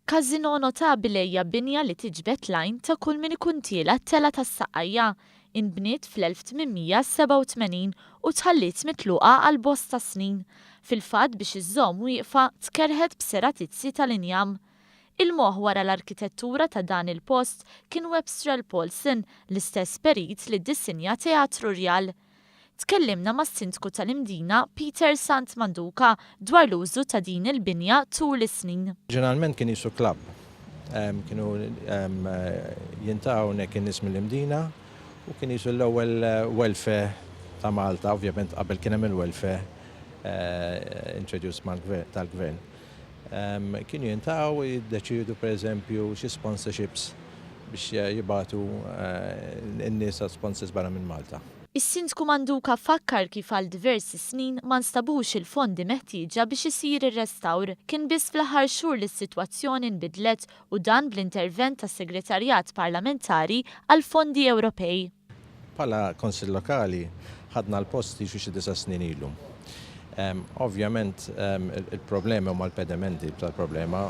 Casino Notabile hija binja li tiġbed l-għajn ta' kull min ikun tiela' t-telgħa tas-Saqqajja. Inbniet fl-1887 u tħalliet mitluqa għal bosta snin. Fil-fatt biex iżżomm wieqfa tkerrħet b'seratizzi tal-injam. Il-moħħ wara l-arkitettura ta' dan il-post kien Webster L. Paulson, l-istess perit li ddisinja Teatru Rjal. Tkellimna mas-Sindku tal-Imdina, Peter Sant Manduca, dwar l-użu ta' din il-binja tul is-snin. Ġeneralment kien qisu klabb. Kienu jiltaqgħu hawnhekk in-nies mill-Imdina u kien qisu l-ewwel welfare ta' Malta, ovvjament qabel kien hemm il-welfare introduced tal-gvern. Kienu jiltaqgħu u jiddeċiedu, pereżempju, xi sponsorships biex jibagħtu n-nies sponsors barra minn Malta. Is-Sindku Manduca fakkar kif għal diversi snin ma nstabux il-fondi meħtieġa biex isir ir-restawr. Kien biss fl-aħħar xhur li s-sitwazzjoni nbidlet u dan bl-intervent tas-Segretarjat Parlamentari għal Fondi Ewropej. Bħala Kunsill Lokali ħadna l-post xi 9 snin ilu. Ovvjament il-problemi huma l-pedamenti tal-problema,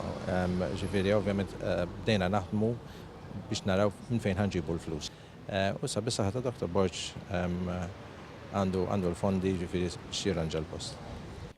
ġifieri ovvjament bdejna naħdmu biex naraw minn fejn ħa nġibu l-flus. U sa bis-saħħa ta' Dr. Borg għandu l-fondi, ġifieri, biex jirranġa l-post.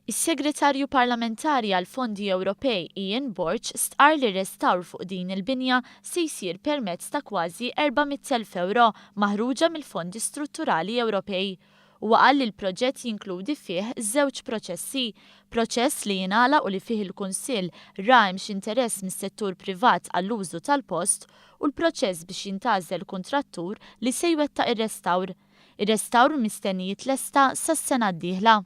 Is-Segretarju Parlamentari għal Fondi Ewropej Ian Borg stqar li restawr fuq din il-binja se jsir permezz ta' kważi 400,000 euro maħruġa mill-Fondi Strutturali Ewropej. U qal li l-proġett jinkludi fih żewġ proċessi. Proċess li jingħala u li fih il-Kunsill ra hemmx interess mis-settur privat għall-użu tal-post u l-proċess biex jintgħażel kontrattur li se jwettaq ir-restawr. Ir-restawr mistenni jitlesta sas-sena d-dieħla.